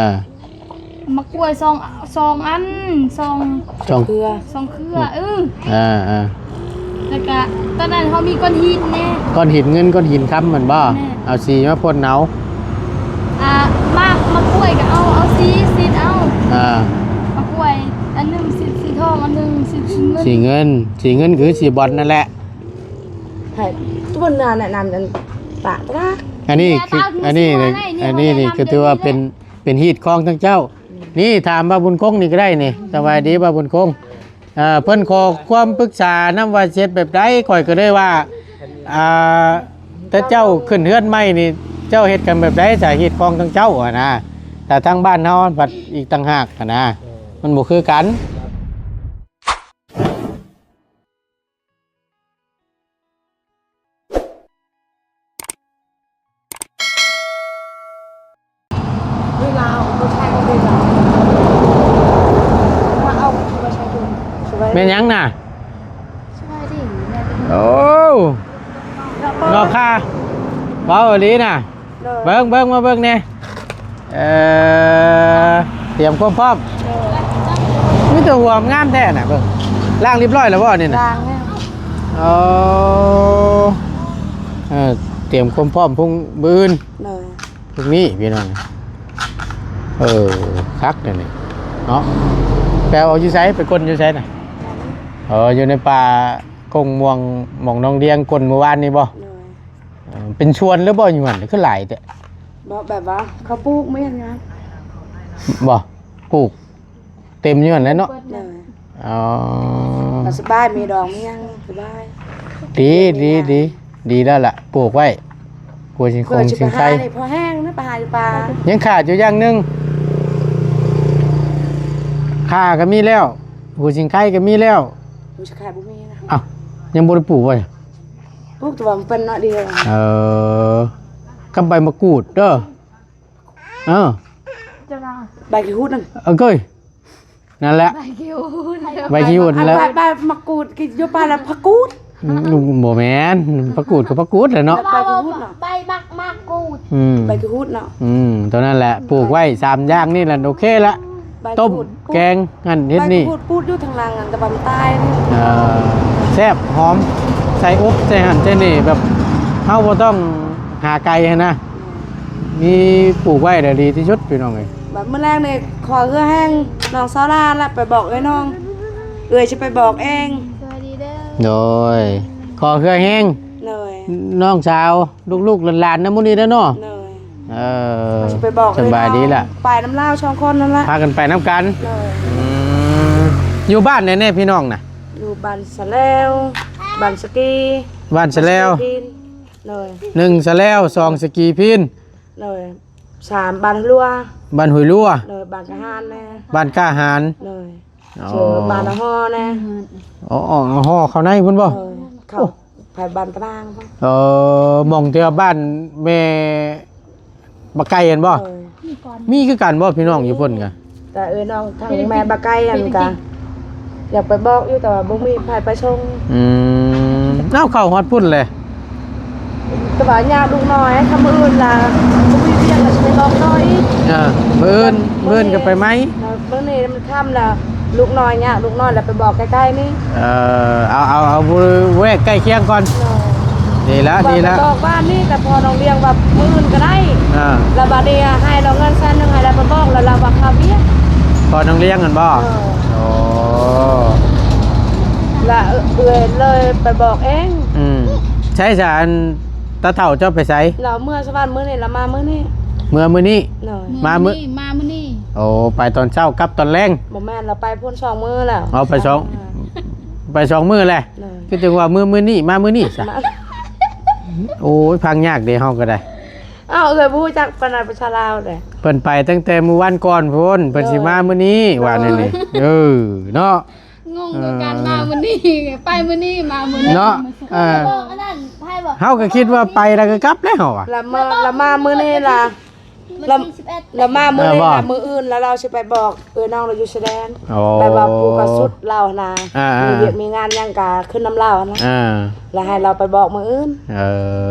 ອ່າ ໝາກກ້ວຍສອງ ສອງອັນ ສອງ ສອງເຄືອ ສອງເຄືອ ອື ອ່າໆ ແລ້ວກະຕອນນັ້ນເຮົາມີກ້ອນຫີນແດ່ ກ້ອນຫີນເງິນ ກ້ອນຫີນຄຳແມ່ນບໍ່? ແມ່ນ ເອົາສີມາພົ່ນເອົາ ອ່າ ໝາກ ໝາກກ້ວຍກໍເອົາ ເອົາສີສີດເອົາ ອ່າ ໝາກກ້ວຍອັນໜຶ່ງສີດສີທອງ ອັນໜຶ່ງສີສີເງິນ ສີເງິນ ສີເງິນຄືສີບອນນັ້ນແຫຼະ ໃຫ້ທຸກຄົນນະແນະນຳອັນປະຕະ ອັນນີ້ຄື ອັນນີ້ ອັນນີ້ນີ້ຄືຖືວ່າເປັນ ເປັນຮີດຄອງທັງເຈົ້າ ນີ້ຖາມບ່າວບຸນຄົງນີ້ກໍໄດ້ນີ້ ສະບາຍດີບ່າວບຸນຄົງ ເອີ ເພິ່ນຂໍຄວາມປຶກສານຳວ່າຊິເຮັດແບບໃດ ຂ້ອຍກໍເລີຍວ່າ ອ່າ ຖ້າເຈົ້າຂຶ້ນເຮືອນໃໝ່ນີ້ ເຈົ້າເຮັດກັນແບບໃດ ສາຮີດຄອງທັງເຈົ້າຫັ້ນນະ ແຕ່ທາງບ້ານເຮົາພັດອີກຕ່າງຫາກຫັ້ນນະ ມັນບໍ່ຄືກັນ. ເວລາເອົາໂຕໄທກໍເວລາ ມາເອົາໂຕໄທ ແມ່ນຫຍັງນະ? ສະບາຍດີ ໂອ້ ນອກຄ່າ ເວົ້າອີ່ຫຼີນະ ໂດຍ ເບິ່ງ ເບິ່ງ ມາເບິ່ງແດ່ ເອີ ຕຽມຄວາມພ້ອມ ໂດຍ ມີແຕ່ຫົວງາມແທ້ນະ ເບິ່ງ ລ້າງຮຽບຮ້ອຍແລ້ວບໍ່ນີ້ນະ? ລ້າງແລ້ວ ໂອ້ ເອີ ຕຽມຄວາມພ້ອມພຸ່ງ ມື້ອື່ນ ໂດຍ ພວກນີ້ພີ່ນ້ອງ ເອີ ຄັກແທ້ນີ້ເນາະ ໄປເອົາຢູ່ໃສ? ໄປກົ້ນຢູ່ໃສນະ? ອໍ ຢູ່ໃນປ່າກົງມ່ວງ ໝ່ອງນ້ອງດຽງກົ້ນມື້ວານນີ້ບໍ່? ໂດຍ ເອີ ເປັນສວນຫຼືບໍ່ຢູ່ຫັ້ນ ຄືຫຼາຍແທ້? ບໍ່ ແບບວ່າເຂົາປູກແມ່ນຫຍັງ ບໍ່ ປູກ ເຕັມຢູ່ຫັ້ນແຫຼະເນາະ ໂດຍ ອໍ ກໍສະບາຍ ມີດອກ ມີຫຍັງສະບາຍ ດີ ດີ ດີ ດີແລ້ວລະ ປູກໄວ້ ຫົວຊິງຄົງຊິງໄຄ ພໍແຫ້ງນະ ໄປຫາຢູ່ປ່າ ຍັງຂາດຢູ່ຢ່າງໜຶ່ງ ຂ່າກໍມີແລ້ວ ຫົວຊິງໄຄກໍມີແລ້ວ ຫົວຊິງໄຄບໍ່ມີນະ ອ້າວ ຍັງບໍ່ໄດ້ປູກໄວ້ ປູກແຕ່ວ່າມັນເປັນໜ້ອຍດຽວ ເອີ ກັບໃບມະກູດເດີ ເອີ ໃບຂີ້ຫູດນັ້ນ ເອີ ເກີຍ ນັ້ນແຫຼະ ໃບຂີ້ຫູດນັ້ນແຫຼະ ໃບ ໃບ ໃບມະກູດ ກິນຢູ່ປ່າລະຜັກກູດ ອືມ ບໍ່ແມ່ນ ຜັກກູດກໍຜັກກູດແຫຼະເນາະ ໃບຂີ້ຫູດເນາະ ໃບໝາກ ໝາກກູດ ອືມ ໃບຂີ້ຫູດເນາະ ອືມ ຕົວນັ້ນແຫຼະ ປູກໄວ້ສາມຢ່າງນີ້ແຫຼະ ໂອເຄລະ ຕົ້ມ ແກງ ຫັ້ນເຮັດນີ້ ປູກຢູ່ທາງຫຼັງຫັ້ນ ແຕ່ວ່າມັນຕາຍ ເອີ ແຊບຫອມ ໃສ່ອົບໃສ່ຫັ້ນໃສ່ນີ້ ແບບເຮົາບໍ່ຕ້ອງຫາໄກຫັ້ນນະ ມີປູກໄວ້ແລ້ວດີທີ່ສຸດພີ່ນ້ອງເອີຍ ບາດມື້ແລງນີ້ຂໍເຮືອແຮງນ້ອງສາວລາລະ ໄປບອກເອື້ອຍນ້ອງ ເອື້ອຍຊິໄປບອກເອງ ສະບາຍດີເດີ ໂດຍ ຂໍເຮືອແຮງ ໂດຍ ນ້ອງສາວ ລູກໆຫຼານໆນຳມື້ນີ້ເດີເນາະ ໂດຍ ເອີ ຊິໄປບອກ ສະບາຍດີລະ ໄປນຳລາວສອງຄົນນັ້ນລະ ພາກັນໄປນຳກັນ ໂດຍ ອືມ ຢູ່ບ້ານໃດແດ່ພີ່ນ້ອງນະ? ຢູ່ບ້ານສະແລວ ບ້ານສະກີ ບ້ານສະແລວ ໂດຍ ໜຶ່ງສະແລວ ສອງສະກີພີນ ໂດຍ ສາມບ້ານຫ້ວຍຫຼົວ ບ້ານຫ້ວຍຫຼົວ ໂດຍ ບ້ານກະຫານແດ່ ບ້ານກະຫານ ໂດຍ ອໍ ເຊິ່ງບ້ານນາຫໍແດ່ ອໍ ອໍ ຫໍເຂົ້າໃນພຸ້ນບໍ່? ໂດຍ ເຂົ້າ ໂອ້ ໄປບ້ານຕະນາງ ເອີ ໝ່ອງທີ່ວ່າບ້ານແມ່ບັກໄກ່ຫັ້ນບໍ່? ໂດຍ ມີຄືກັນບໍ່ ພີ່ນ້ອງຢູ່ພຸ້ນກະ? ກະເອີ ນ້ອງທາງແມ່ບັກໄກ່ຫັ້ນກະ ຢາກໄປບອກຢູ່ ແຕ່ວ່າບໍ່ມີໃຜໄປສົ່ງ ອືມ ເອົາ ເຂົ້າຮອດພຸ້ນແຫຼະ ແຕ່ວ່າຍາມລູກນ້ອຍ ຖ້າມື້ອື່ນລະບໍ່ມີວຽກລະຊິໄປບອກຕໍ່ອີກ ເອີ ມື້ອື່ນ ມື້ອື່ນກໍໄປໃໝ່ ມື້ນີ້ມັນຄ່ຳລະ ລູກນ້ອຍຍາມລູກນ້ອຍລະໄປບອກໃກ້ໆນີ້ ເອີ ເອົາ ເອົາ ເອົາ ແວກໃກ້ຄຽງກ່ອນ ໂດຍ ດີລະ ດີລະ ບອກບ້ານນີ້ ແຕ່ພໍ່ນ້ອງລ້ຽງວ່າມື້ອື່ນກໍໄດ້ ອ່າ ລະບາດນີ້ໃຫ້ລາວເງິນແສນໜຶ່ງ ໃຫ້ລາວໄປບອກ ລະລາວວ່າຄ່າວຽກ ພໍ່ນ້ອງລ້ຽງຫັ້ນບໍ່? ໂອ້ ລະເອື້ອຍເລີຍໄປບອກເອງ ອືມ ໃຊ້ສາ ອັນ ຕາເຖົ້າເຈົ້າໄປໃສ? ລາວເມືອສະຫວັນມື້ນີ້ ລາວມາມື້ນີ້ ເມືອມື້ນີ້ ໂດຍ ມາມື້ ມາມື້ນີ້ ໂອ້ ໄປຕອນເຊົ້າກັບຕອນແລງ ບໍ່ແມ່ນ ລາວໄປພຸ້ນສອງມື້ແລ້ວ ເອົາໄປສອງ ໄປສອງມື້ແຫຼະ ໂດຍ ຄືຈັ່ງວ່າມື້ ມື້ນີ້ ມາມື້ນີ້ຊະ ໂອ້ຍ ຟັງຍາກເດເຮົາກໍໄດ້ ອ້າວ ເອື້ອຍບໍ່ຮູ້ຈັກປານໃດພາສາລາວເດ ເພິ່ນໄປຕັ້ງແຕ່ມື້ວານກ່ອນພຸ້ນ ເພິ່ນຊິມາມື້ນີ້ ວ່າແນວນີ້ ເອີ ເນາະ ງົງຄືກັນ ເອີ ມາມື້ນີ້ ໄປມື້ນີ້ ມາມື້ນີ້ ເນາະ ເອີ ບອກອັນນັ້ນ ໃຜບອກ ເຮົາກໍຄິດວ່າໄປແລ້ວກໍກັບແລ້ວເຮົາວ່າ ລະມາ ລະມາມື້ນີ້ລະ ລະ ລະມາມື້ນີ້ລະ ມື້ອື່ນລະລາວຊິໄປບອກເອື້ອຍນ້ອງລາວຢູ່ຊາຍແດນ. ໂອ້ ແບບວ່າຜູ້ກະສຸດລາວຫັ້ນນະ ອ່າໆ ມີວຽກມີງານຫຍັງກະຂຶ້ນນຳລາວຫັ້ນນະ ອ່າ ລະໃຫ້ລາວໄປບອກມື້ອື່ນ. ເອີ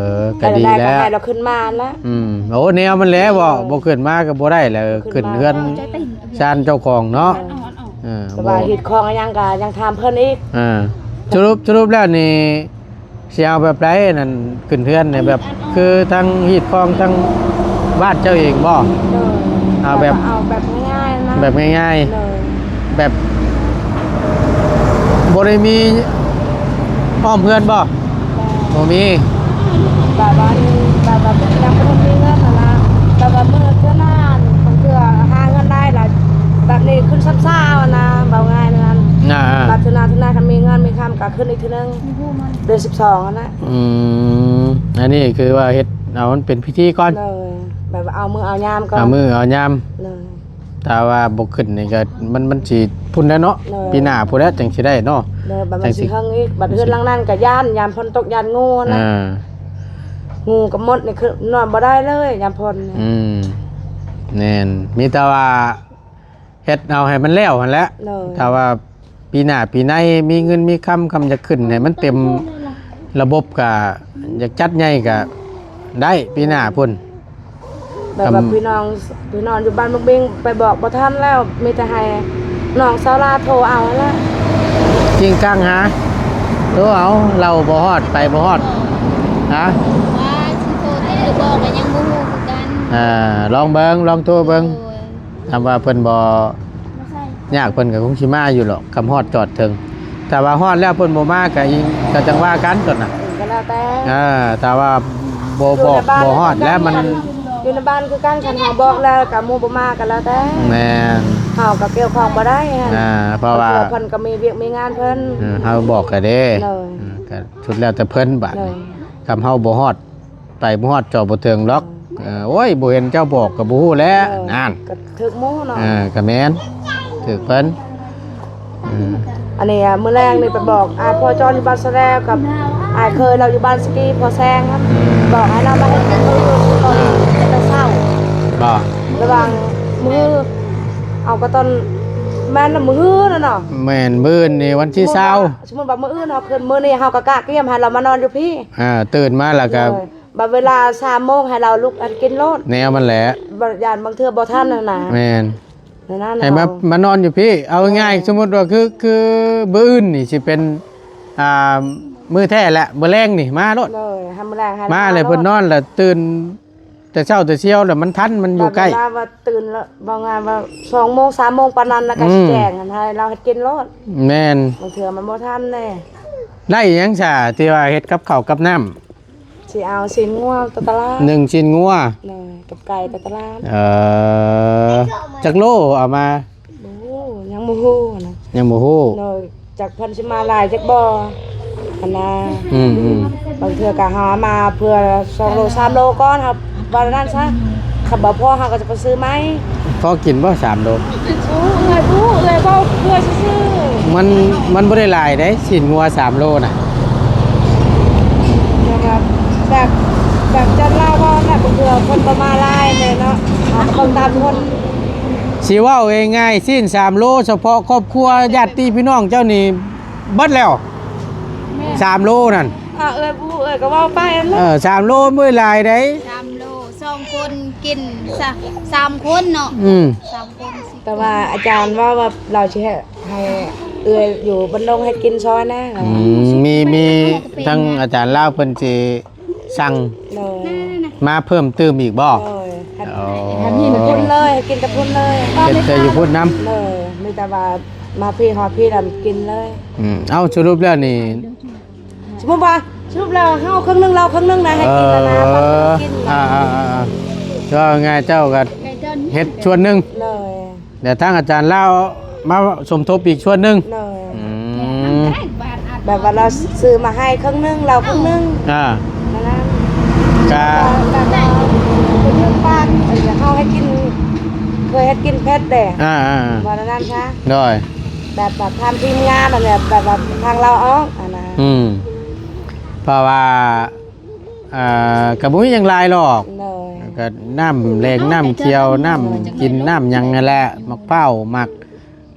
ກະດີແລ້ວ ໃຫ້ລາວຂຶ້ນມາຫັ້ນນະ. ອືມ ໂອ້ ແນວມັນແຫຼະ ບໍ່ ບໍ່ຂຶ້ນມາກະບໍ່ໄດ້ແຫຼະ ຂຶ້ນເຮືອນຊານເຈົ້າຂອງເນາະ. ເອີ ແຕ່ວ່າຮີດຄອງຫຍັງກະຍັງຖາມເພິ່ນອີກ. ອ່າ ສະຫຼຸບ ສະຫຼຸບແລ້ວນີ້ ຊິເອົາແບບໃດນັ້ນ ຂຶ້ນເຮືອນນີ້ ແບບຄືທັງຮີດຄອງທັງບ້ານເຈົ້າເອງບໍ່? ໂດຍ ເອົາແບບ ແບບວ່າເອົາແບບງ່າຍໆນະ ແບບງ່າຍໆ ໂດຍ ແບບບໍ່ໄດ້ມີອ້ອມເຮືອນບໍ່? ບໍ່ ບໍ່ມີ ແບບວ່າ ແບບວ່າຍັງບໍ່ທັນມີເງິນຫັ້ນນະ ແບບວ່າມື້ເທື່ອໜ້າ ບາງເທື່ອຫາເງິນໄດ້ລະ ແບບນີ້ຂຶ້ນຊາວໆຫັ້ນນະ ເວົ້າງ່າຍນັ້ນ. ອ່າໆ ບາດເທື່ອໜ້າ ເທື່ອໜ້າຄັນມີເງິນມີຄຳກະຂຶ້ນອີກເທື່ອໜຶ່ງ ເດືອນສິບສອງຫັ້ນນະ. ອືມ ອັນນີ້ຄືວ່າເຮັດເອົາມັນເປັນພິທີກ່ອນ ໂດຍ ແບບວ່າເອົາມື້ເອົາຍາມກ່ອນ ເອົາມື້ເອົາຍາມ ໂດຍ. ຖ້າວ່າບໍ່ຂຶ້ນນີ້ກະ ມັນ ມັນຊິພຸ້ນແຫຼະເນາະ ໂດຍ ປີໜ້າພຸ້ນແຫຼະຈັ່ງຊິໄດ້ເນາະ ໂດຍ ບັດມັນຊິເຮິງອີກ ບັດເຮືອນຫຼັງນັ້ນກະຢ້ານ ຢ້ານຝົນຕົກ ຢ້ານງູນະ ອ່າ ງູກັບມົດນີ້ຄືນອນບໍ່ໄດ້ເລີຍ ຍາມຝົນ. ອືມ ແມ່ນ ມີແຕ່ວ່າ ເຮັດເອົາໃຫ້ມັນແລ້ວຫັ້ນແຫຼະ ໂດຍ ຖ້າວ່າປີໜ້າປີໃນມີເງິນມີຄຳ ຄຳຢາກຂຶ້ນໃຫ້ມັນເຕັມລະບົບ ກະຢາກຈັດໃຫຍ່ກະໄດ້ປີໜ້າພຸ້ນ. ແບບວ່າ ກຳ ພີ່ນ້ອງ ພີ່ນ້ອງຢູ່ບ້ານບັກເບັງໄປບອກບໍ່ທັນແລ້ວ ມີແຕ່ໃຫ້ນ້ອງສາວລາໂທເອົາຫັ້ນແຫຼະ. ຈິງກັງຫາ ໂທເອົາ ລາວບໍ່ຮອດ ໄປບໍ່ຮອດ ຫາ ວ່າຊິໂທຕິດຫຼືບໍ່ກະຍັງບໍ່ຮູ້ຄືກັນ. ອ່າ ລອງເບິ່ງ ລອງໂທເບິ່ງ ໂດຍ. ຖ້າວ່າເພິ່ນບໍ່ ບໍ່ໃສ່ ຍາກ ເພິ່ນກະຄົງຊິມາຢູ່ດອກ ຄຳຮອດຈອດເຖິງ. ຖ້າວ່າຮອດແລ້ວເພິ່ນບໍ່ມາກະອີກ ກະຈັ່ງວ່າກັນຕົວນະ ກະແລ້ວແຕ່ ເອີ ຖ້າວ່າບໍ່ບອກ ຢູ່ໃນບ້ານ ບໍ່ຮອດແລ້ວມັນ ຢູ່ໃນບ້ານຄືກັນ ຄັນເຮົາບອກແລ້ວກະໝູ່ບໍ່ມາກະແລ້ວແຕ່. ແມ່ນ ເຮົາກະກ່ຽວຂ້ອງບໍ່ໄດ້ຫັ້ນ ອ່າ ເພາະວ່າ ເພິ່ນກະມີວຽກມີງານເພິ່ນ ເອີ ເຮົາບອກກະເດ້ ໂດຍ ເອີ ກະສຸດແລ້ວແຕ່ເພິ່ນບາດນີ້ ໂດຍ ຄຳເຮົາບໍ່ຮອດ ໄປບໍ່ຮອດເຈາະບໍ່ເຖິງດອກ. ເອີ ໂອ້ຍ ບໍ່ເຫັນເຈົ້າບອກກະບໍ່ຮູ້ແຫຼະ ເອີ ນັ້ນ ກະຖືກໝູ່ເນາະ ເອີ ກະແມ່ນ ຖືກເພິ່ນ ເອີ ອັນນີ້ ມື້ແລງນີ້ໄປບອກອ້າຍພໍ່ຈອນຢູ່ບ້ານສະແລວ ກັບອ້າຍເຄີຍລາວຢູ່ບ້ານສະກີ ພໍ່ແຊງ ອືມ ບອກໃຫ້ລາວມາເຮັດມື້ອື່ນກ່ອນແຕ່ເຊົ້າ ບໍ່ ລະຫວ່າງມື້ ເອົາກະຕອນ ແມ່ນລະມື້ຮືນນະເນາະ ແມ່ນ ມື້ອື່ນນີ້ວັນທີຊາວ ສົມມຸດວ່າມື້ອື່ນເຮົາຂຶ້ນ ມື້ນີ້ເຮົາກະກະກຽມໃຫ້ລາວມານອນຢູ່ພີ້ ອ່າ ຕື່ນມາລະກະ ໂດຍ ບາດເວລາສາມໂມງໃຫ້ລາວລຸກອັນກິນໂລດ ແນວມັນແຫຼະ ບາດຢ້ານບາງເທື່ອບໍ່ທັນຫັ້ນນະ ແມ່ນ ໃຫ້ມາ ມານອນຢູ່ພີ້ ເອົາງ່າຍໆ ສົມມຸດວ່າຄື ຄືມື້ອື່ນນີ້ຊິເປັນ ອ່າ ມື້ແທ້ແຫຼະ ມື້ແລງນີ້ມາໂລດ ໂດຍ ໃຫ້ມື້ແລງໃຫ້ມາແລ້ວເພິ່ນນອນລະຕື່ນແຕ່ເຊົ້າແຕ່ຊຽວລະມັນທັນ ມັນຢູ່ໃກ້ ບາດເວລາວ່າຕື່ນລະ ເວົ້າງ່າຍວ່າສອງໂມງ ສາມໂມງປານນັ້ນລະກະ ອືມ ຊິແຈ້ງຫັ້ນ ໃຫ້ລາວເຮັດກິນໂລດ ແມ່ນ ບາງເທື່ອມັນບໍ່ທັນແດ່. ໄດ້ຫຍັງຊະ ທີ່ວ່າເຮັດກັບເຂົ້າກັບນ້ຳ? ຊິເອົາຊີ້ນງົວຕະຕະຫຼາດ ໜຶ່ງຊີ້ນງົວ ໂດຍ ກັບໄກ່ຕະຕະຫຼາດ ເອີ ຈັກໂລເອົາມາ? ບໍ່ຮູ້ ຍັງບໍ່ຮູ້ນະ ຍັງບໍ່ຮູ້ ໂດຍ ຈັກເພິ່ນຊິມາຫຼາຍຈັກບໍ່ຫັ້ນນະ ອືມໆ ບາງເທື່ອກະຫາມາເພື່ອສອງໂລ ສາມໂລກ່ອນ ເຮົາວ່ານັ້ນຊະ ຄັນບໍ່ພໍເຮົາກະຈະໄປຊື້ໃໝ່. ພໍກິນບໍ່ສາມໂລ? ໂອ້ ເອື້ອຍ ເອື້ອຍເວົ້າເພື່ອຊື່ໆ ມັນ ມັນບໍ່ໄດ້ຫຼາຍເດ້ ຊີ້ນງົວສາມໂລນະ ແບບ ແບບ ແບບຈັນລາວເວົ້າແຫຼະ ບາງເທື່ອຄົນກະມາຫຼາຍແດ່ເນາະ ເຮົາກະເບິ່ງຕາມຄົນ. ຊິເວົ້າງ່າຍໆ ຊີ້ນສາມໂລ ສະເພາະຄອບຄົວຍາດຕິພີ່ນ້ອງເຈົ້ານີ້ເບິດແລ້ວ ແມ່ນ ສາມໂລນັ້ນ ອ່າ ເອື້ອຍ ເອື້ອຍກະເວົ້າໄປຫັ້ນແຫຼະ ເອີ ສາມໂລບໍ່ຫຼາຍໃດ ສາມໂລ ສອງຄົນກິນ ສາມຄົນເນາະ ອືມ ສາມຄົນ ແຕ່ວ່າອາຈານເວົ້າວ່າລາວຊິໃຫ້ ໃຫ້ເອື້ອຍຢູ່ບ້ານດົງເຮັດກິນຊ່ອຍແດ່ ອືມ ມີ ມີທັງອາຈານລາວເພິ່ນຊິສັ່ງ ໂດຍ ມາເພີ່ມຕື່ມອີກບໍ່? ໂດຍ ໂອ້ ເຮັດຢູ່ພຸ້ນເລີຍ ເຮັດກິນແຕ່ພຸ້ນເລີຍ ເຮັດແຕ່ຢູ່ພຸ້ນນຳ ໂດຍ ມີແຕ່ວ່າມາພີ້ຮອດພີ້ລະກິນເລີຍ ອືມ ເອົ້າ ສະຫຼຸບແລ້ວນີ້ ສົມມຸດວ່າ ສະຫຼຸບແລ້ວເຮົາເຄິ່ງໜຶ່ງ ລາວເຄິ່ງໜຶ່ງນະ ໃຫ້ກິນນະ ເອີ ເຮົາກິນ ອ່າໆໆ ເວົ້າງ່າຍເຈົ້າກະເຮັດສ່ວນໜຶ່ງ ໂດຍ ແລະທາງອາຈານລາວມາສົມທົບອີກສ່ວນໜຶ່ງ ໂດຍ ອືມ ແບບວ່າລາວຊື້ມາໃຫ້ເຄິ່ງໜຶ່ງ ລາວເຄິ່ງໜຶ່ງ ອ່າ ນັ້ນນະ ກະ ແບບວ່າເພິ່ນເຮັດປານ ເອີ ເຮົາໃຫ້ກິນ ເຄີຍເຮັດກິນເຜັດແດ່ ອ່າໆໆ ວ່ານັ້ນຊະ ໂດຍ ແບບວ່າທາງທີມງານຫັ້ນແຫຼະ ແບບວ່າທາງລາວອອກຫັ້ນນະ ອືມ ເພາະວ່າ ອ່າ ກະບໍ່ມີຫຍັງຫຼາຍດອກ ໂດຍ ກໍນ້ຳແລງ ນ້ຳຂຽວ ນ້ຳກິນ ນ້ຳຫຍັງຫັ້ນແຫຼະ ໝາກພ້າວ ໝາກ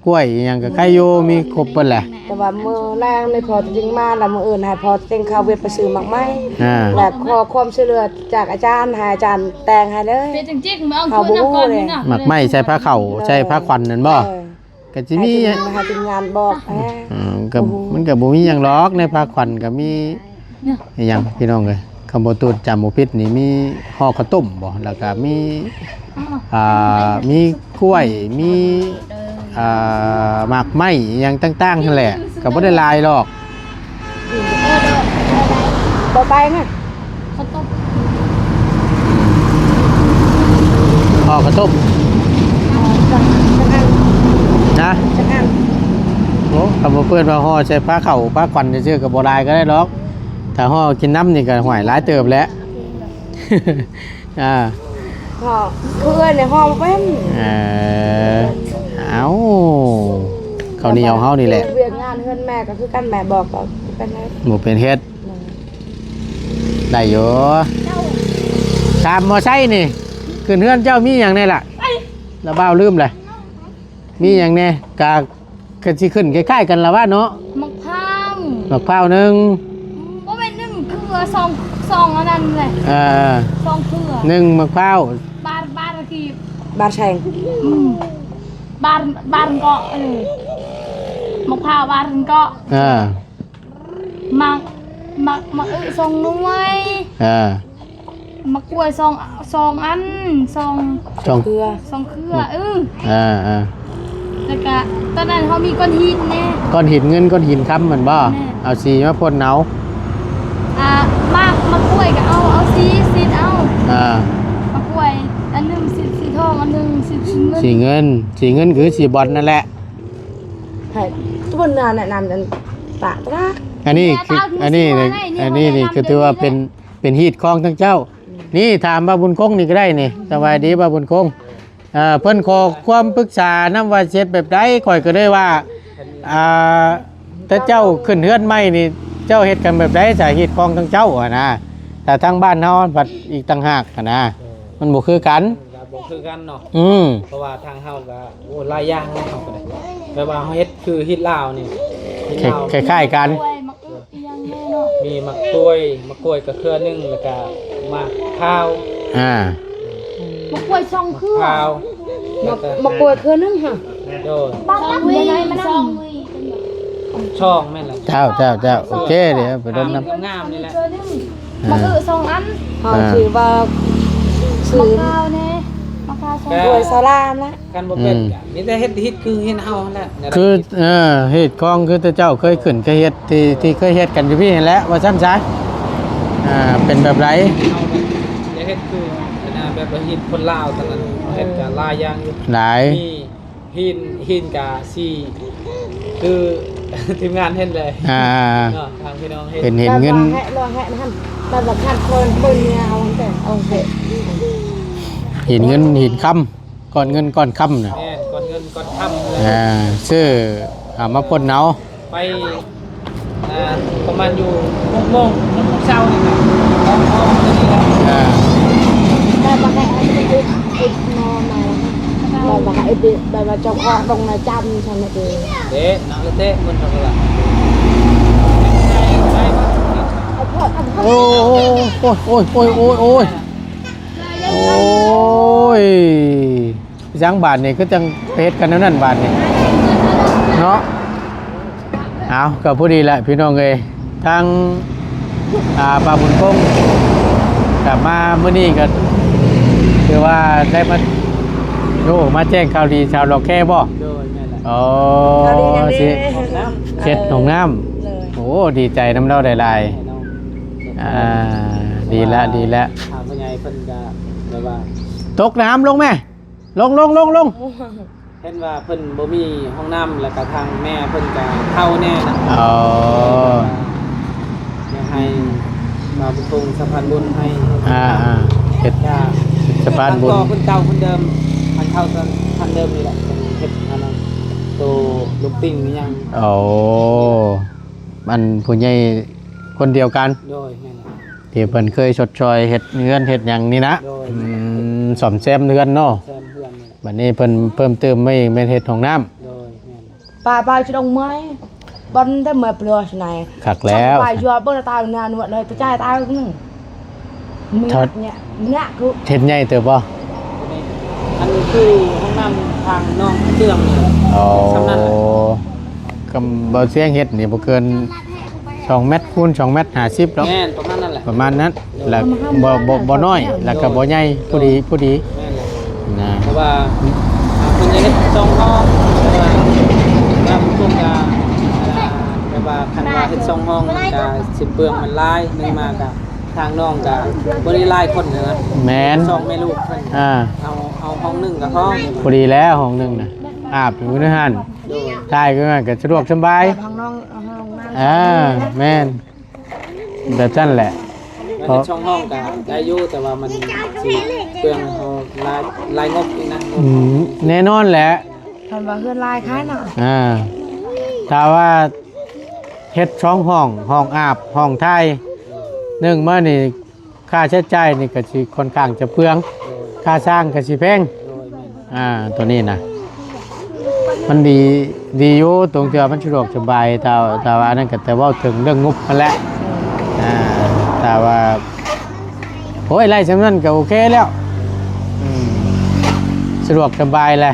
ກ້ວຍ ອີ່ຫຍັງກໍໄຄຢູ່ ມີຄົບເບິດແຫຼະ. ແຕ່ວ່າມື້ແລງນີ້ພໍ່ຈະຈຶ່ງມາ ແລ້ວມື້ອື່ນໃຫ້ພໍ່ຈະຈຶ່ງເຂົ້າວຽກໄປຊື້ໝາກໄມ້ ອ່າ ແລ້ວຂໍຄວາມຊ່ວຍເຫຼືອຈາກອາຈານ ໃຫ້ອາຈານແຕ່ງໃຫ້ເລີຍ. ເປັນຈັ່ງຈິກ ມາເອົາ ເຮົາບໍ່ຮູ້ເລີຍ ໝາກໄມ້ໃສ່ພາເຂົ້າ ໃສ່ພາຂວັນນັ້ນບໍ່? ເອີ ກໍຊິມີ ໃຫ້ທີມງານບອກແດ່. ອືມ ກໍ ມັນກໍບໍ່ມີຫຍັງດອກ ໃນພາຂວັນກໍມີ ອີ່ຫຍັງພີ່ນ້ອງເອີຍ ຄຳບໍ່ຕູດຈຳບໍ່ຜິດນີ້ ມີຫໍ່ເຂົ້າຕົ້ມບໍ່ ແລ້ວກໍມີ ອ່າ ມີກ້ວຍ ມີ ອ່າ ໝາກໄມ້ ອີ່ຫຍັງຕ່າງໆຫັ້ນແຫຼະ ກໍບໍ່ໄດ້ຫຼາຍດອກ. ບໍ່ໄປນະ ເຂົ້າຕົ້ມ ຫໍ່ເຂົ້າຕົ້ມ ເອີ ຈັກ ຈັກອັນ ນະ ຈັກອັນ. ໂອ້ ຄຳວ່າເພິ່ນວ່າຫໍ່ໃສ່ພາເຂົ້າພາຂວັນຊື່ໆ ກໍບໍ່ຫຼາຍກໍໄດ້ດອກ ຖ້າຫໍ່ກິນນຳນີ້ກໍ ຫ້ວຍ ຫຼາຍເຕີບແຫຼະ. ອ່າ ຫໍ່ ຄືເອີ້ນໃນຫໍ່ບໍ່ເປັນ. ເອີ ເອົ້າ ເຂົ້າໜຽວເຮົານີ້ແຫຼະ ວຽກງານເຮືອນແມ່ກໍຄືກັນ ແມ່ບອກກໍຄືກັນເລີຍ ບໍ່ເປັນເຮັດ. ໄດ້ຢູ່ ຖາມມໍໄຊນີ້ ຂຶ້ນເຮືອນເຈົ້າມີຫຍັງແດ່ລະ? ລະບ່າວລືມແຫຼະ ມີຫຍັງແດ່? ກະ ກະຊິຂຶ້ນຄ້າຍໆກັນລະວ່າເນາະ ໝາກພ້າວ ໝາກພ້າວໜຶ່ງ ບໍ່ແມ່ນໜຶ່ງເຄືອ ສອງ ສອງອັນນັ້ນແຫຼະ ເອີ ສອງເຄືອ ໜຶ່ງໝາກພ້າວ ບາດ ບາດກີບ ບາດແຊງ ອືມ ບາດ ບາດເກາະ ເອີ ໝາກພ້າວບາດເກາະ ເອີ ໝາກ ໝາກ ໝາກອຶສອງໜ່ວຍ ເອີ ໝາກກ້ວຍສອງ ສອງອັນ ສອງ ສອງເຄືອ ສອງເຄືອ ເອີ ເອີ ເອີ ແລ້ວກະຕອນນັ້ນເຮົາມີກ້ອນຫີນແດ່ ກ້ອນຫີນເງິນ ກ້ອນຫີນຄຳແມ່ນບໍ່? ແມ່ນ ເອົາສີມາພົ່ນເອົາ ອ່າ ໝາກ ໝາກກ້ວຍກະເອົາ ເອົາສີສີດເອົາ ອ່າ ໝາກກ້ວຍອັນໜຶ່ງສີ ສີທອງ ອັນໜຶ່ງສີ ສີເງິນ ສີເງິນ ສີເງິນຄືສີບອນນັ້ນແຫຼະ ໃຫ້ທຸກຄົນແນະນຳ ອັນ ປະຕະ ອັນນີ້ຄື ອັນນີ້ ອັນນີ້ນີ້ຄືຖືວ່າເປັນ ເປັນຮີດຄອງທັງເຈົ້າ. ນີ້ຖາມບ່າວບຸນຄົງນີ້ກໍໄດ້ນີ້ ສະບາຍດີບ່າວບຸນຄົງ ເອີ ເພິ່ນຂໍຄວາມປຶກສານຳວ່າຊິເຮັດແບບໃດ ຂ້ອຍກໍເລີຍວ່າ ອ່າ ແຕ່ເຈົ້າຂຶ້ນເຮືອນໃໝ່ນີ້ ເຈົ້າເຮັດກັນແບບໃດ ສາເຫດຂອງທາງເຈົ້າຫັ້ນນະ ແຕ່ທາງບ້ານເຮົາພັດອີກຕ່າງຫາກຫັ້ນນະ ມັນບໍ່ຄືກັນ ກໍບໍ່ຄືກັນເນາະ ອືມ ເພາະວ່າທາງເຮົາກໍ ໂອ້ ຫຼາຍຢ່າງເນາະ ເຮົາກໍໄດ້ ແບບວ່າເຮົາເຮັດຄືຮີດລາວນີ້ ຮີດລາວ ຄ້າຍໆກັນ ມີໝາກກ້ວຍ ໝາກກ້ວຍກໍເຄືອໜຶ່ງ ແລ້ວກໍໝາກພ້າວ ອ່າ ໝາກກ້ວຍສອງເຄືອ ພ້າວ ໝາກ ແລ້ວກໍ ໝາກກ້ວຍເຄືອໜຶ່ງຫະ ໂດຍ ບາດ ສອງ ແມ່ນແຫຼະ ເຈົ້າ ເຈົ້າ ເຈົ້າ ໂອເຄ ດຽວໄປລົດນຳ ງາມໆນີ້ແຫຼະ ເຄືອໜຶ່ງ ອ່າ ໝາກອຶສອງອັນ ເຮົາ ອ່າ ຊື່ວ່າ ຊື່ ໝາກພ້າວແດ່ ໝາກພ້າວສອງ ກ້ວຍສາລານະ ຄັນບໍ່ເປັນ ອືມ ກໍມີແຕ່ເຮັດ ເຮັດຄືເຮັດເຮົາຫັ້ນແຫຼະ ຄື ເອີ ເຮັດຂອງຄືແຕ່ເຈົ້າເຄີຍຂຶ້ນເຄີຍເຮັດ ທີ່ ທີ່ເຄີຍເຮັດກັນຢູ່ພີ້ຫັ້ນແຫຼະ ວ່າຊັ້ນຊະ ອ່າ ເປັນແບບໃດ ເຮົາກໍຈະເຮັດຄືອັນນະ ແບບວ່າຮີດຄົນລາວຕອນນັ້ນ ເຮົາເຮັດກໍຫຼາຍຢ່າງຢູ່ ຫຼາຍ ມີຮີດ ຮີດກະສີ ຄືທີມງານເຫັນເລີຍ ອ່າ ເນາະ ທາງພີ່ນ້ອງເຫັນ ເປັນຮີດເງິນ ແບບວ່າໃຫ້ ແບບວ່າຄັນຄົນເບິ່ງແນວເອົາແຕ່ເອົາແຕ່ ຮີດເງິນຮີດຄຳ ກ້ອນເງິນກ້ອນຄຳນະ ແມ່ນ ກ້ອນເງິນກ້ອນຄຳເລີຍ ອ່າ ຊື້ເອົາມາພົ່ນເອົາ ໄປ ອ່າ ປະມານຢູ່ຫົກໂມງ ຫົກໂມງເຊົ້ານີ້ແຫຼະ ອອກ ອອກຕົວນີ້ແຫຼະ ອ່າ ແບບວ່າໃຫ້ ໃຫ້ ໃຫ້ ໃຫ້ນອນມາ ແບບວ່າໃຫ້ ແບບວ່າເຈົ້າຂອງລົງໃນຈັນຊັ້ນນະເດ ເດ້ ນັ່ງເລະເຕະ ມັນເທົ່າກັນລະ ໂອ້ຍ ໂອ້ຍ ໂອ້ຍ ໂອ້ຍ ໂອ້ຍ ໂອ້ຍ ໂອ້ຍ ຫຍັງບາດນີ້ ຄືຈັ່ງໄປເຮັດກັນແນວນັ້ນບາດນີ້ເນາະ ເອົາ ກໍພໍດີແຫຼະພີ່ນ້ອງເອີຍ ທາງ ອ່າ ປ້າບຸນຄົງ ກັບມາມື້ນີ້ກໍຖືວ່າໄດ້ມາ ໂອ້ ມາແຈ້ງຂ່າວດີຊາວຫຼອກແຄບໍ່? ໂດຍ ແມ່ນແຫຼະ ອໍ ຊິເຮັດຫ້ອງນ້ຳ ໂອ້ ດີໃຈນຳລາວຫຼາຍໆ ອ່າ ດີລະ ດີລະ ທາງຜູ້ໃຫຍ່ເພິ່ນກໍແບບວ່າ ຕົກນ້ຳລົງແມ່ ລົງ ລົງ ລົງ ລົງ ເຫັນວ່າເພິ່ນບໍ່ມີຫ້ອງນ້ຳ ແລ້ວກະທາງແມ່ເພິ່ນກະເຖົ້າແດ່ນະ ອໍ ຢາກໃຫ້ມາບຸນຄົງສະພານບຸນໃຫ້ ອ່າໆ ເຮັດ ກະ ສະພານບຸນ ເພິ່ນເກົ່າຄົນເດີມ ທ່ານເຖົ້າທ່ານເດີມນີ້ແຫຼະ ເຮັດອັນນັ້ນ ໂຕລູກຕິ່ງອີ່ຫຍັງ ໂອ້ ອັນຜູ້ໃຫຍ່ຄົນດຽວກັນ ໂດຍ ແມ່ນ ທີ່ເພິ່ນເຄີຍຊົດຊ່ອຍເຮັດເຮືອນເຮັດຫຍັງນີ້ນະ ໂດຍ ອືມ ສ້ອມແຊມເຮືອນເນາະ ແຊມເຮືອນນີ້ແຫຼະ ບັດນີ້ເພິ່ນເພີ່ມເຕີມມາອີກແມ່ນເຮັດຫ້ອງນ້ຳ ໂດຍ ແມ່ນ ປາ ປາຊິລົງເມື່ອຍ ບ່ອນໄດ້ເມື່ອຍເປລືອສໄນ ຄັກແລ້ວ ປາຢວບເບິ່ງຕາໜ້ານວດເລີຍ ໄປຈ່າຍຕາໜຶ່ງ ມີ ເຮັດ ເນຍ ເນຍ ຄື ເຮັດໃຫຍ່ເຕີບບໍ່? ອັນຄືຫ້ອງນ້ຳທາງນ້ອງເຄື່ອງນີ້ ອໍ ສ່ຳນັ້ນແຫຼະ ກຳ ບໍ່ສຽງເຮັດນີ້ບໍ່ເກີນສອງແມັດຄູນສອງແມັດຫ້າສິບດອກ ແມ່ນ ປະມານນັ້ນແຫຼະ ປະມານນັ້ນ ແລ້ວບໍ່ ບໍ່ ບໍ່ນ້ອຍ ແລ້ວກໍບໍ່ໃຫຍ່ ພໍດີ ພໍດີ ແມ່ນແຫຼະ ນະ ເພາະວ່າ ອ່າ ເພິ່ນຈະເຮັດສອງຫ້ອງ ແຕ່ວ່າ ແຕ່ບາງຄົນກໍ ອ່າ ແບບວ່າຄັນວ່າເຮັດສອງຫ້ອງມັນກໍຊິເປືອງມັນຫຼາຍ ໜຶ່ງມາກໍ ທາງນ້ອງກໍບໍ່ໄດ້ຫຼາຍຄົນນະ ແມ່ນ ສອງແມ່ລູກເພິ່ນ ອ່າ ເອົາ ເອົາຫ້ອງໜຶ່ງກໍພໍ ພໍດີແລ້ວ ຫ້ອງໜຶ່ງນະ ອາບຢູ່ໃນຫັ້ນ ໂດຍ ຖ່າຍຄືກັນກໍສະດວກສະບາຍ ແບບຫ້ອງນ້ອງ ຫ້ອງນ້ຳ ອ່າ ແມ່ນ ແບບນັ້ນແຫຼະ ເພາະ ເຮັດສອງຫ້ອງກໍໄດ້ຢູ່ ແຕ່ວ່າມັນຊິເປືອງເຮົາຫຼາຍ ຫຼາຍງົບອີກນະ ອືມ ແນ່ນອນແຫຼະ ຄັນວ່າເຮືອນຫຼາຍຂາຍເນາະ ອ່າ ຖ້າວ່າເຮັດສອງຫ້ອງ ຫ້ອງອາບ ຫ້ອງຖ່າຍ ໜຶ່ງມານີ້ ຄ່າໃຊ້ຈ່າຍນີ້ກໍຊິຂ້ອນຂ້າງຈະເປືອງ ໂດຍ ຄ່າສ້າງກໍຊິແພງ ໂດຍ ແມ່ນ ອ່າ ຕົວນີ້ນະ ມັນດີ ດີຢູ່ຕົງທີ່ວ່າມັນສະດວກສະບາຍ ແຕ່ ແຕ່ວ່າອັນນັ້ນກໍແຕ່ເວົ້າເຖິງເລື່ອງງົບຫັ້ນແຫຼະ ອ່າ ແຕ່ວ່າ ໂອ້ຍ ໄດ້ສ່ຳນັ້ນກໍໂອເຄແລ້ວ ອືມ ສະດວກສະບາຍແຫຼະ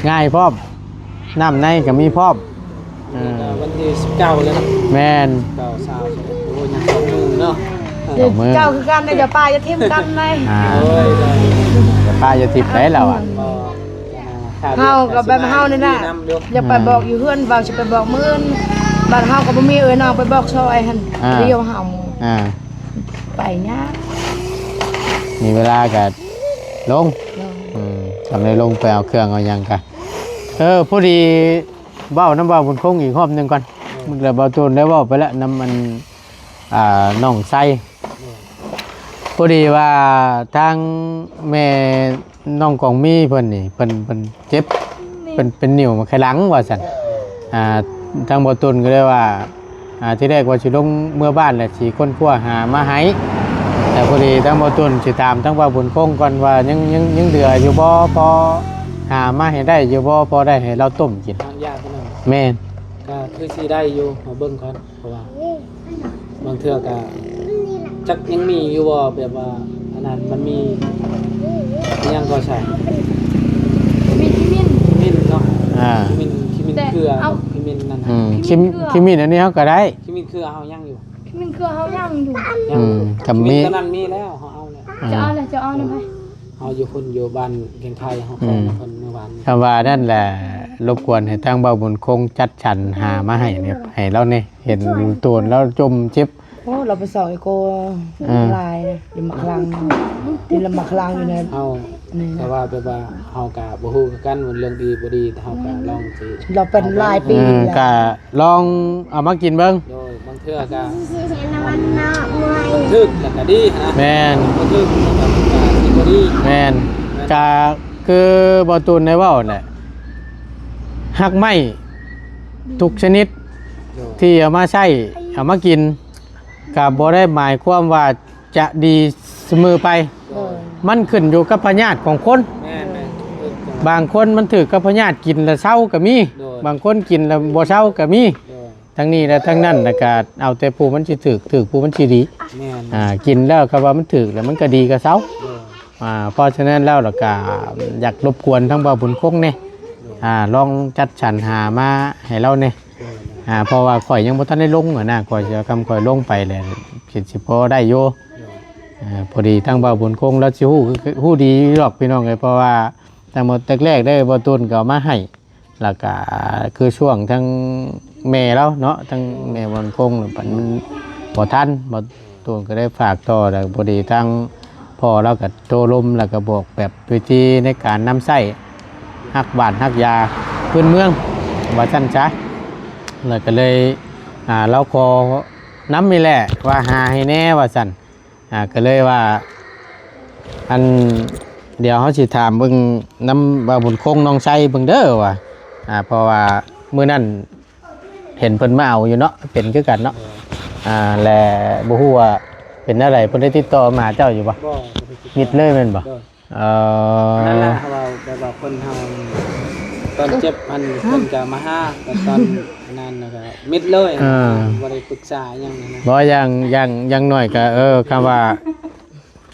ງ່າຍພ້ອມ ນ້ຳໃນກໍມີພ້ອມ ເອີ ວັນທີສິບເກົ້າແລ້ວເນາະ ແມ່ນ ສິບເກົ້າ ຊາວ ໂອ້ຍ ຍັງສອງມື້ເນາະ ສອງມື້ ເຈົ້າຄືກັນເດ້ ຢ່າປະຢ່າຖິ້ມກັນເດ້ ອ່າ ໂອ້ຍ ຢ່າປະຢ່າຖິ້ມໄດ້ລາວອະ ເຮົາກໍແບບເຮົານີ້ນະ ຢ່າໄປບອກຢູ່ເຮືອນ ວ່າຊິໄປບອກມື້ອື່ນ ບາດເຮົາກໍບໍ່ມີເອື້ອຍນ້ອງໄປບອກຊ່ອຍຫັ້ນ ອ່າ ດຽວເຮົາ ອ່າ ໄປຍາກ ມີເວລາກໍລົງ ລົງ ອືມ ຕ້ອງໄດ້ລົງໄປເອົາເຄື່ອງເອົາຫຍັງກະ ເອີ ພໍດີ ເວົ້ານຳບ່າວບຸນຄົງອີກຮອບໜຶ່ງກ່ອນ ແລ້ວບ່າວໂຕນໄດ້ເວົ້າໄປແລ້ວນຳອັນ ອ່າ ນ້ອງໄຊ ພໍດີວ່າທາງແມ່ນ້ອງກອງມີເພິ່ນນີ້ ເພິ່ນ ເພິ່ນເຈັບ ເປັນ ເປັນນິ້ວມາໄຄຫຼັງວ່າຊັ້ນ ອ່າ ທາງບ່າວໂຕນກໍເລີຍວ່າ ອ່າ ທີແລກວ່າຊິລົງເມືອບ້ານ ແລ້ວຊິຄົ້ນຄວ້າຫາມາໃຫ້ ແຕ່ພໍດີທາງບ່າວຕຸນຊິຖາມທາງບ່າວບຸນຄົງກ່ອນວ່າ ຍັງ ຍັງ ຍັງເຫຼືອຢູ່ບໍ່? ພໍຫາມາໃຫ້ໄດ້ຢູ່ບໍ່? ພໍໄດ້ໃຫ້ລາວຕົ້ມກິນ. ທາງຍາດເພິ່ນນັ້ນ ແມ່ນ ກໍຄືຊິໄດ້ຢູ່ ເຮົາເບິ່ງກ່ອນ ເພາະວ່າບາງເທື່ອກໍຈັກຍັງມີຢູ່ບໍ່ ແບບວ່າອັນນັ້ນ ມັນມີອີ່ຫຍັງກໍໃສ່ ມີຂະມິນ ຂະມິນເນາະ ອ່າ ຂະມິນ ຂະມິນເຄືອ ຂະມິນນັ້ນ ອືມ ຂະມິນເຄືອ ຂະມິນອັນນີ້ເຮົາກໍໄດ້ ຂະມິນເຄືອເຮົາຍັງຢູ່ ຂະມິນເຄືອເຮົາຍັງຢູ່ ຍັງ ອືມ ຂະມິນ ຂະມິນຕອນນັ້ນມີແລ້ວ ເຮົາເອົາແລ້ວ ອ່າ ຈະເອົາແລ້ວ ຈະເອົານຳໃຜ? ເຮົາຢູ່ພຸ້ນ ຢູ່ບ້ານແກ່ງໄຄ ເຮົາຂໍ ອືມ ເພິ່ນເມື່ອວານນີ້ ຄຳວ່ານັ້ນແຫຼະ ລົບກວນໃຫ້ທາງບ່າວບຸນຄົງຈັດສັນຫາມາໃຫ້ແດ່ ໃຫ້ລາວແດ່ ເຫັນໂຕນລາວຈົມເຈັບ ໂອ້ ລາວໄປຊອກເອໂກ ອ່າ ຫຼາຍເດ້ ຢູ່ໝາກລາງ ທີ່ລະໝາກລາງຢູ່ໃນ ເຮົາ ນີ້ນະ ແຕ່ວ່າແບບວ່າເຮົາກະບໍ່ຮູ້ຄືກັນວ່າເລື່ອງດີບໍ່ດີ ແຕ່ເຮົາກະລອງຊິ ລາວເປັນຫຼາຍປີ ເອີ ແລ້ວ ກະລອງເອົາມາກິນເບິ່ງ ໂດຍ ບາງເທື່ອກະມັນຖືກແລ້ວກະດີຫັ້ນນະ ແມ່ນ ບໍ່ຖືກແລ້ວກະມັນກະຊິບໍ່ດີ ແມ່ນ ແມ່ນ ກະຄືບ່າວຕຸນໄດ້ເວົ້າແຫຼະ ຮາກໄມ້ທຸກຊະນິດ ໂດຍ ທີ່ເອົາມາໃຊ້ ເອົາມາກິນ ກະບໍ່ໄດ້ໝາຍຄວາມວ່າຈະດີສະເໝີໄປ ໂດຍ ມັນຂຶ້ນຢູ່ກັບພະຍາດຂອງຄົນ ແມ່ນໆ ບາງຄົນມັນຖືກກັບພະຍາດ ກິນແລ້ວເຊົາກໍມີ ໂດຍ ບາງຄົນກິນແລ້ວບໍ່ເຊົາກໍມີ ໂດຍ ທັງນີ້ແລະທັງນັ້ນ ແລ້ວກໍເອົາແຕ່ຜູ້ມັນຊິຖືກ ຖືກຜູ້ມັນຊິດີ ແມ່ນ ອ່າ ກິນແລ້ວກໍວ່າມັນຖືກ ແລ້ວມັນກໍດີກໍເຊົາ ໂດຍ ອ່າ ເພາະສະນັ້ນແລ້ວ ແລ້ວກໍຢາກລົບກວນທາງບ່າວບຸນຄົງແດ່ ໂດຍ ອ່າ ລອງຈັດສັນຫາມາໃຫ້ລາວແດ່ ໂດຍ ອ່າ ເພາະວ່າຂ້ອຍຍັງບໍ່ທັນໄດ້ລົງຫັ້ນນະ ຂ້ອຍຊິ ຄຳຂ້ອຍລົງໄປແລ້ວ ຊິ ຊິພໍໄດ້ຢູ່ ໂດຍ ອ່າ ພໍດີທາງບ່າວບຸນຄົງລາວຊິຮູ້ ຮູ້ດີຢູ່ດອກພີ່ນ້ອງເອີຍ ເພາະວ່າຕັ້ງແຕ່ແລກໆເດ້ ບ່າວຕຸນກໍເອົາມາໃຫ້ ແລ້ວກະຄືຊ່ວງທັງແມ່ລາວເນາະ ທັງແມ່ບຸນຄົງ ມັນບໍ່ທັນ ບ່າວຕຸນກໍໄດ້ຝາກຕໍ່ ແລ້ວພໍດີທາງພໍ່ລາວກໍໂທລົມ ແລ້ວກໍບອກແບບວິທີໃນການນຳໃຊ້ ຮັກບ້ານຮັກຢາພື້ນເມືອງ ວ່າຊັ້ນຊະ ແລ້ວກໍເລີຍ ອ່າ ລາວຂໍນຳນີ້ແຫຼະ ວ່າຫາໃຫ້ແດ່ວ່າຊັ້ນ ອ່າ ກໍເລີຍວ່າ ອັນ ດຽວເຮົາຊິຖາມເບິ່ງນຳບ່າວບຸນຄົງນ້ອງໄຊເບິ່ງເດີວ່າ ອ່າ ເພາະວ່າມື້ນັ້ນເຫັນເພິ່ນມາເອົາຢູ່ເນາະ ເປັນຄືກັນເນາະ ອ່າ ແລະ ບໍ່ຮູ້ວ່າເປັນແນວໃດ ເພິ່ນໄດ້ຕິດຕໍ່ມາຫາເຈົ້າຢູ່ບໍ່? ບໍ່ ມິດເລີຍແມ່ນບໍ່? ໂດຍ ເອີ ນັ້ນແຫຼະ ເຮົາເວົ້າແບບວ່າຄົນເຮົາ ຕອນເຈັບຫັ້ນເພິ່ນກໍມາຫາ ແຕ່ຕອນອັນນັ້ນນະກໍມິດເລີຍ ເອີ ບໍ່ໄດ້ປຶກສາຫຍັງນະ. ບໍ່ ຢ່າງ ຢ່າງ ຢ່າງໜ້ອຍກໍ ເອີ ຄຳວ່າ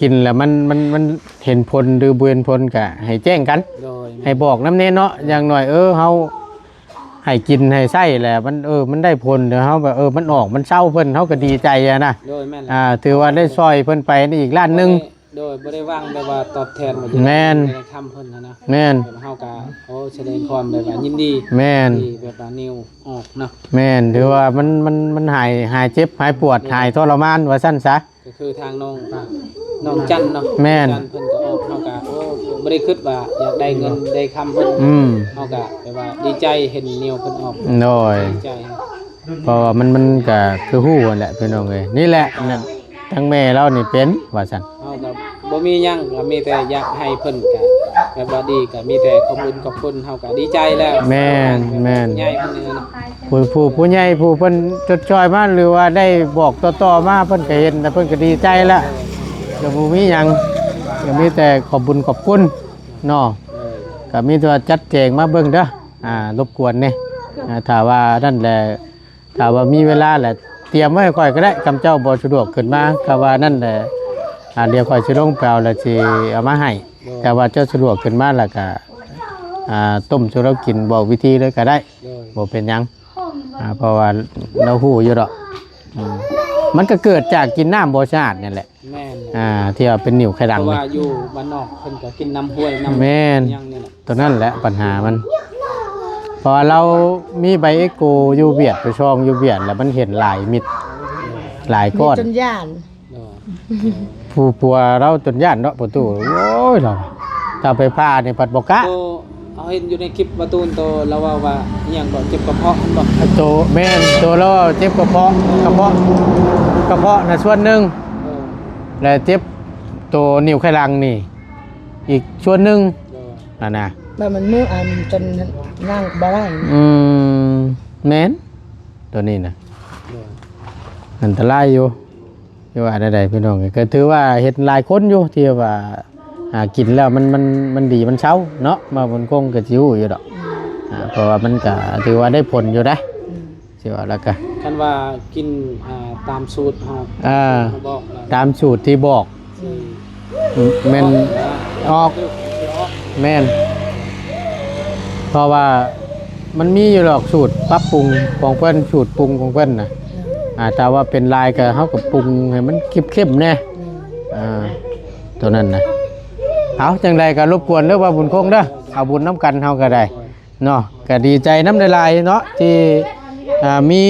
ກິນແລ້ວມັນ ມັນ ມັນເຫັນຜົນ ຫຼື ບໍ່ເຫັນຜົນກໍໃຫ້ແຈ້ງກັນ ໂດຍ ໃຫ້ບອກນຳແດ່ເນາະ. ຢ່າງໜ້ອຍ ເອີ ເຮົາໃຫ້ກິນໃຫ້ໃຊ້ແຫຼະ ມັນ ເອີ ມັນໄດ້ຜົນ ແລ້ວເຮົາກໍ ເອີ ມັນອອກ ມັນເຊົາເພິ່ນ ເຮົາກໍດີໃຈຫັ້ນນະ. ໂດຍ ແມ່ນແຫຼະ ອ່າ ຖືວ່າໄດ້ຊ່ອຍເພິ່ນໄປອີກລ້ານໜຶ່ງ. ໂດຍ ບໍ່ໄດ້ຫວັງແບບວ່າຕອບແທນວ່າຈະ ແມ່ນ ໄດ້ຄຳເພິ່ນຫັ້ນນະ. ແມ່ນ ແບບເຮົາກໍ ໂອ້ ສະແດງຄວາມແບບວ່າຍິນດີ ແມ່ນ ທີ່ແບບວ່ານິວອອກເນາະ. ແມ່ນ ຖືວ່າມັນ ມັນ ມັນຫາຍ ຫາຍເຈັບ ຫາຍປວດ ໂດຍ ຫາຍທໍລະມານວ່າຊັ້ນຊະ. ກໍຄືທາງນ້ອງ ນ້ອງຈັນເນາະ ແມ່ນ ຈັນເພິ່ນກໍອອກ ເຮົາກໍ ໂອ້ ບໍ່ໄດ້ຄິດວ່າຢາກໄດ້ເງິນໄດ້ຄຳເພິ່ນ ອືມ ເຮົາກໍແບບວ່າດີໃຈເຫັນນິວເພິ່ນອອກ ໂດຍ ດີໃຈ ເພາະວ່າມັນ ມັນກໍຄືຮູ້ຫັ້ນແຫຼະພີ່ນ້ອງເອີຍ. ນີ້ແຫຼະ ທາງແມ່ລາວນີ້ເປັນວ່າຊັ້ນ ເຮົາກໍບໍ່ມີຫຍັງ ກໍມີແຕ່ຢາກໃຫ້ເພິ່ນກໍແບບວ່າດີ ກໍມີແຕ່ຂອບຄຸນ ຂອບຄຸນ ເຮົາກໍດີໃຈແລ້ວ. ແມ່ນ ແມ່ນ ໃຫຍ່ເພິ່ນນີ້ເນາະ ຜູ້ ຜູ້ ຜູ້ໃຫຍ່ຜູ້ເພິ່ນຊົດຊ່ອຍມາ ຫຼືວ່າໄດ້ບອກຕໍ່ໆມາ ເພິ່ນກໍເຫັນ ແລ້ວເພິ່ນກໍດີໃຈແລ້ວ ກໍບໍ່ມີຫຍັງ ກໍມີແຕ່ຂອບບຸນຂອບຄຸນເນາະ. ກໍມີແຕ່ວ່າຈັດແຈງມາເບິ່ງເດີ ອ່າ ລົບກວນແດ່ ອ່າ ຖ້າວ່ານັ້ນແຫຼະ ຖ້າວ່າມີເວລາແຫຼະ ຕຽມໄວ້ໃຫ້ຂ້ອຍກໍໄດ້ ຄຳເຈົ້າບໍ່ສະດວກຂຶ້ນມາ ຖ້າວ່ານັ້ນແຫຼະ ອ່າ ດຽວຂ້ອຍຊິລົງໄປເອົາ ແລ້ວຊິເອົາມາໃຫ້. ໂດຍ ຖ້າວ່າເຈົ້າສະດວກຂຶ້ນມາ ແລ້ວກໍ ອ່າ ຕົ້ມສູ່ລາວກິນ ບອກວິທີເລີຍກໍໄດ້ ໂດຍ ບໍ່ເປັນຫຍັງ ອ່າ ເພາະວ່າລາວຮູ້ຢູ່ດອກ ອືມ ມັນກໍເກີດຈາກກິນນ້ຳບໍ່ສະອາດນັ້ນແຫຼະ. ແມ່ນ ອ່າ ທີ່ວ່າເປັນໜິວໄຂ່ດັງ ເພາະວ່າຢູ່ບ້ານນອກເພິ່ນກໍກິນນ້ຳຫ້ວຍ ນ້ຳ ແມ່ນ ຫຍັງນີ້ແຫຼະ ຕົວນັ້ນແຫຼະບັນຫາມັນ ເພາະວ່າລາວມີໃບເອໂກຢູ່ຫວຽດ ໄປຊ່ອງຢູ່ຫວຽດ ແລ້ວມັນເຫັນຫຼາຍມິດ ຫຼາຍກ້ອນ ມີຈົນຢ້ານ ໂດຍ ຜູ້ຜົວລາວຈົນຢ້ານເນາະ ປະຕູ ໂອ້ຍ ລາວ ຖ້າໄປຜ່ານີ້ພັດບໍ່ກ້າ. ໂຕ ເຮົາເຫັນຢູ່ໃນຄລິບວ່າຕູນໂຕລາວເວົ້າວ່າອີ່ຫຍັງກໍເຈັບກະເພາະແມ່ນບໍ່? ໂຕ ແມ່ນ ໂຕລາວເຈັບກະເພາະ ກະເພາະ ກະເພາະນະສ່ວນໜຶ່ງ ເອີ ແລະເຈັບໂຕນິ້ວໄຂ່ຫຼັງນີ້ອີກສ່ວນໜຶ່ງ ເອີ ຫັ້ນນະ ແບບມັນມືອັນຈົນຍ່າງບໍ່ໄດ້. ອືມ ແມ່ນ ໂຕນີ້ນະ ເອີ ອັນຕະລາຍຢູ່. ຄືວ່າແນວໃດພີ່ນ້ອງ ກໍຖືວ່າເຫັນຫຼາຍຄົນຢູ່ທີ່ວ່າ ອ່າ ກິນແລ້ວມັນ ມັນ ມັນດີມັນເຊົາເນາະ ມາບຸນຄົງກໍຊິຮູ້ຢູ່ດອກ ອືມ ອ່າ ເພາະວ່າມັນກໍຖືວ່າໄດ້ຜົນຢູ່ເດ້ ອືມ ຊິວ່າແລ້ວກໍ ຄັນວ່າກິນ ອ່າ ຕາມສູດເຮົາ ອ່າ ເຮົາບອກ ຕາມສູດທີ່ບອກ ອືມ ແມ່ນອອກ ແມ່ນ ເພາະວ່າມັນມີຢູ່ດອກສູດປັບປຸງຂອງເພິ່ນ ສູດປຸງຂອງເພິ່ນນະ ອືມ ອ່າ ຖ້າວ່າເປັນຫຼາຍກໍເຮົາກໍປຸງໃຫ້ມັນເຂັ້ມໆແດ່ ອືມ ອ່າ ຕົວນັ້ນນະ. ເອົາ ຈັ່ງໃດກໍລົບກວນເດີບ່າວບຸນຄົງເດີ ເອົາບຸນນຳກັນເຮົາກໍໄດ້ເນາະ ກໍດີໃຈນຳຫຼາຍໆເນາະ ທີ່ ອ່າ ມີ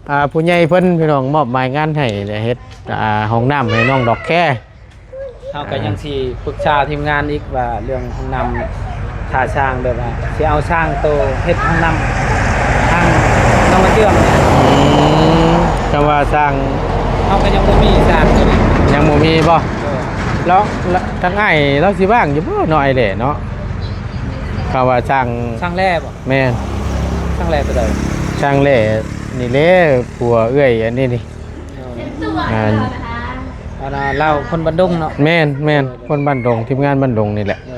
ອ່າ ຜູ້ໃຫຍ່ເພິ່ນ ພີ່ນ້ອງ ມອບໝາຍງານໃຫ້ເຮັດ ອ່າ ຫ້ອງນ້ຳໃຫ້ນ້ອງດອກແຄ ເຮົາກໍຍັງຊິປຶກສາທີມງານອີກວ່າເລື່ອງຫ້ອງນ້ຳ ຖ້າຊ່າງແບບວ່າຊິເອົາຊ່າງໂຕເຮັດຫ້ອງນ້ຳ ທາງນ້ອງມາເຈື່ອງນີ້ ອືມ ຄຳວ່າຊ່າງ ເຮົາກໍຍັງບໍ່ມີຊ່າງໂຕນີ້ ຍັງບໍ່ມີບໍ່? ເອີ ແລ້ວ ແລ້ວທາງອ້າຍລາວຊິວ່າງຢູ່ບໍ່ເນາະ ອ້າຍແຫຼເນາະ? ຄຳວ່າຊ່າງ ຊ່າງແຫຼບໍ່? ແມ່ນ ຊ່າງແຫຼໂຕໃດ? ຊ່າງແຫຼນີ້ແຫຼ ຜົວເອື້ອຍອັນນີ້ນີ້ ເອີ ອັນ ອັນລາວຄົນບ້ານດົງເນາະ? ແມ່ນ ແມ່ນ ເອີ ຄົນບ້ານດົງ ທີມງານບ້ານດົງນີ້ແຫຼະ ເອີ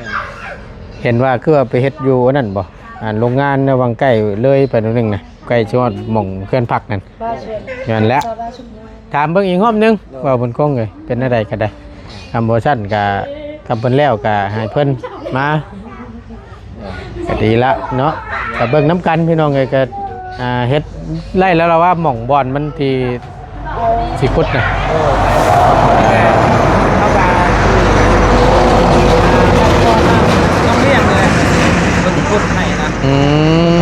ເຫັນວ່າຄືວ່າໄປເຮັດຢູ່ອັນນັ້ນບໍ່ ອັນໂລງງານໃນວັງໃກ້ ເລີຍໄປໜ້ອຍໜຶ່ງນະ ໃກ້ຊິຮອດໝ່ອງເຮືອນພັກນັ້ນ ນັ້ນແຫຼະ ຖາມເບິ່ງອີກຮອບໜຶ່ງ ເອີ ວ່າເພິ່ນຄົງເອີຍ ເປັນແນວໃດກໍໄດ້ ຄັນບໍ່ຊັ້ນກໍ ຄັນເພິ່ນແລ້ວກໍໃຫ້ເພິ່ນມາ ກໍດີລະເນາະ ກໍເບິ່ງນຳກັນພີ່ນ້ອງເອີຍ ກໍ ອ່າ ເຮັດໄລ່ແລ້ວລະວ່າ ໝ່ອງບ່ອນມັນທີ່ຊິຂຸດນະ ໂອ້ ເຮົາກໍຕ້ອງລ້ຽງເລີຍ ເພິ່ນຂຸດໃຫ້ນະ ອື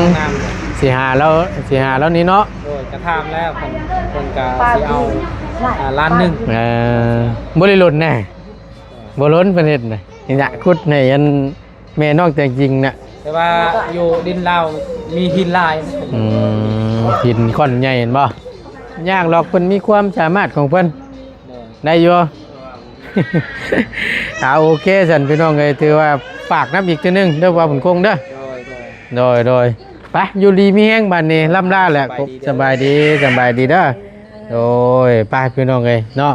ມ ງາມ ຊິຫາແລ້ວ ຊິຫາແລ້ວນີ້ເນາະ ໂດຍ ກະຖາມແລ້ວ ເພິ່ນ ເພິ່ນກະຊິເອົາ ອ່າ ລ້ານໜຶ່ງ ເອີ ບໍ່ໄດ້ຫຼຸດແນ່ ບໍ່ລົ້ນເພິ່ນເຮັດນະ ນີ້ນະ ຂຸດໃຫ້ອັນ ແມ່ນ້ອງແຕງຈິງນະ ແຕ່ວ່າຢູ່ດິນລາວມີຫີນຫຼາຍ ອືມ ຫີນກ້ອນໃຫຍ່ແມ່ນບໍ່? ຍາກດອກ ເພິ່ນມີຄວາມສາມາດຂອງເພິ່ນ ໂດຍ ໄດ້ຢູ່ ເອົາ ໂອເຄຊັ້ນພີ່ນ້ອງເອີຍ ຖືວ່າຝາກນຳອີກເທື່ອໜຶ່ງເດີ ບ່າວບຸນຄົງເດີ ໂດຍ ໂດຍ ໂດຍ ໂດຍ ໄປ ຢູ່ດີມີແຮງບາດນີ້ ລ່ຳລາແຫຼະ ສະບາຍດີ ສະບາຍດີເດີ ໂດຍ ໄປພີ່ນ້ອງເອີຍເນາະ